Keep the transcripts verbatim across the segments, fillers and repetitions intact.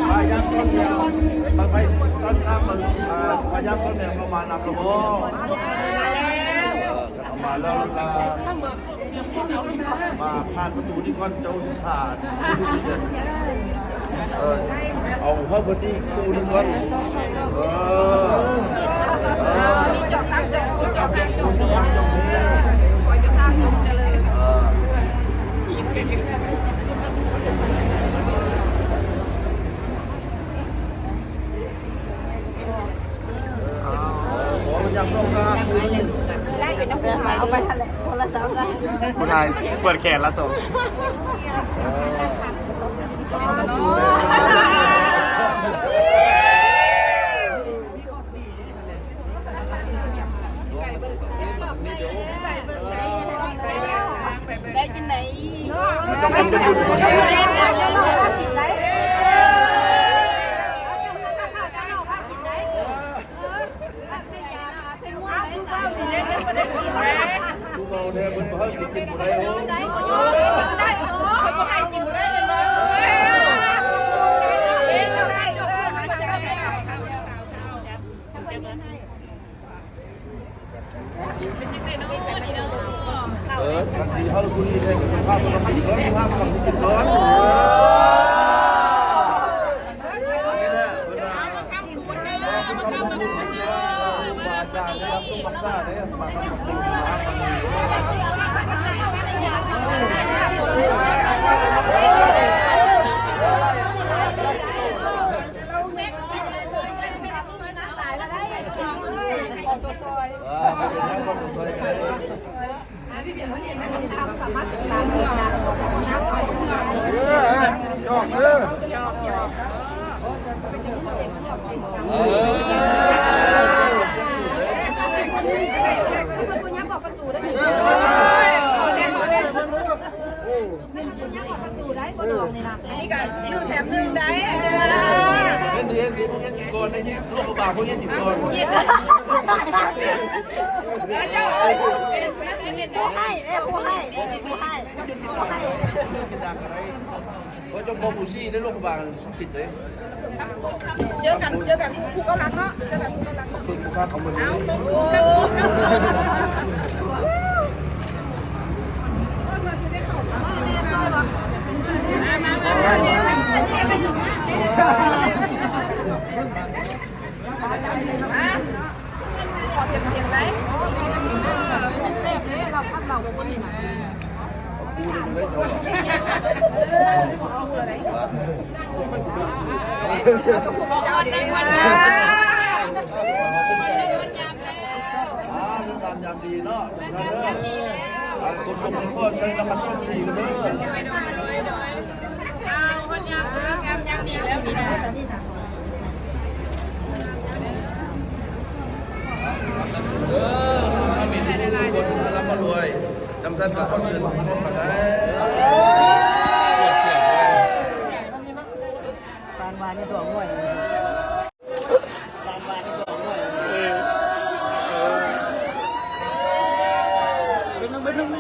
พยายามต้นเดียวมันไปต้นข้ามมันอ่าพยายามต้นเดียวประมาณนับกระบอกเอามาแล้วก็มาผ่านประตูนี่ก่อนเจ้าสุดท้ายเออเอาเข้าพื้นที่คู่นี่ก่อนเออเออ ได้เป็นน้ำผึ้งไหม เอาไปทะเลคนละสามล้าน ผู้ชายเปิดแขนละสอง ได้จังไหน ผู้เฒ่าเนี่ยเพิ่นบ่ให้กินบ่ได้โอ้ เออ ทันทีเขาคุยให้กับสภาพมันกินก่อน สภาพมันกินก่อน เออ มาจากนะครับ มาซ่าเนี่ย มาครับ เออ ชอบเด้อ เออ อันนี้ก็หนึ่งแถมหนึ่งได้เด้อ เห็นดี เห็นดี พวกนี้กินก่อนนะ ยิบลูกกระบาดพวกนี้กินก่อน เย็น ผู้ให้เด้อ ผู้ให้ ผู้ให้ ผู้ให้ กินดังอะไร เจ้าพ่อปู่ซี่ได้ร่วมวางศักดิ์สิทธิ์เลย เจอกัน เจอกันครูเกาลัดเนาะ เจอกันครูเกาลัด ขอบคุณครับ ขอบคุณครับ ขอเตรียมๆได้ แซ่บเลย เราพัดเราคนนี้มา อ่า เรื่องงามยามดีเนาะ เรื่องงามยามดีแล้ว อ่า คุณสมพรใช้น้ำมันส้มทีกันเด้อ เอาคนยาม เรื่องงามยามดีแล้วมีนา เออ คนร่ำคนรวย จังซั่นก็ขอเชิญทุกคนมาได้ ปานวานนี่สองหน่วย ปานวานนี่สองหน่วย เป็นลงไปลง ใ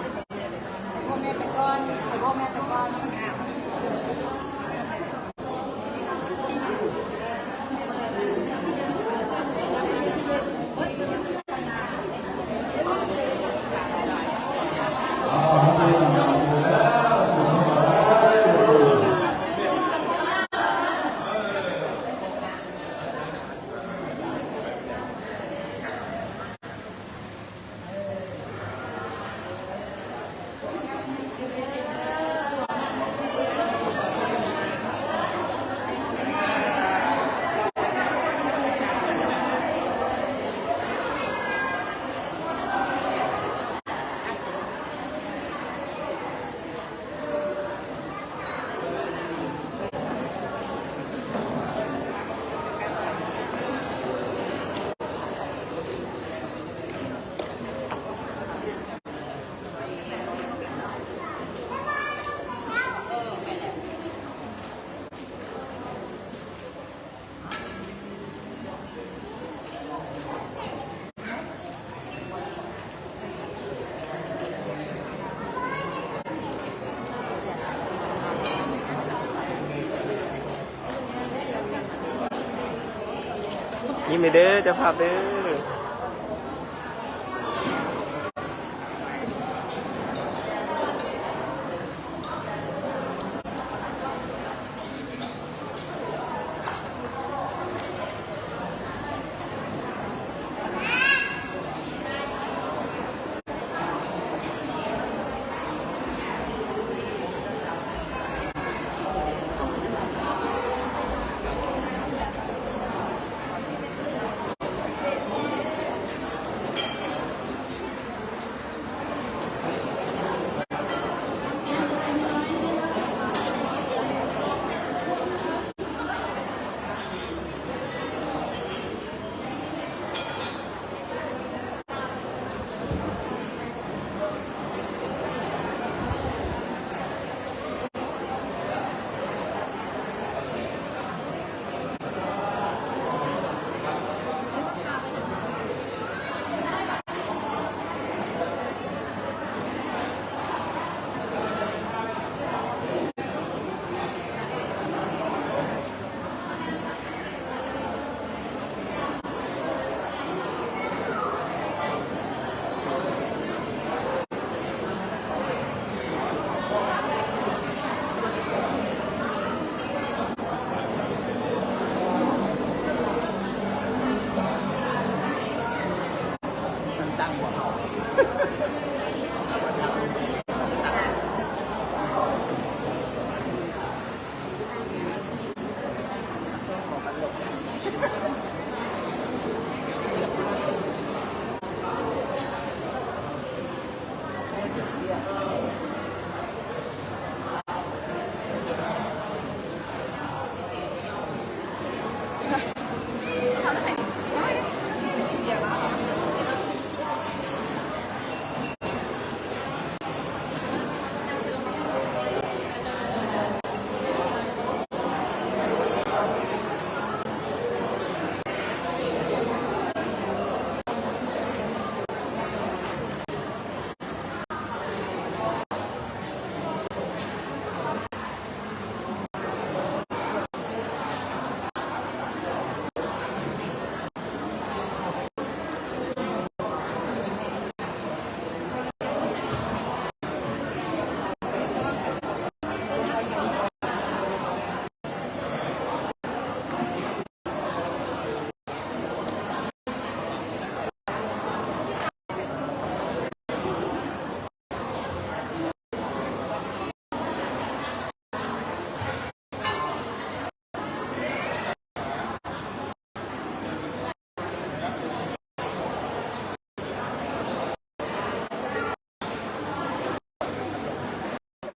ห้พ่อแม่ไปก่อน ให้พ่อแม่ไปก่อนยิ้มเลยเด้อเจ้าภาพเด้อ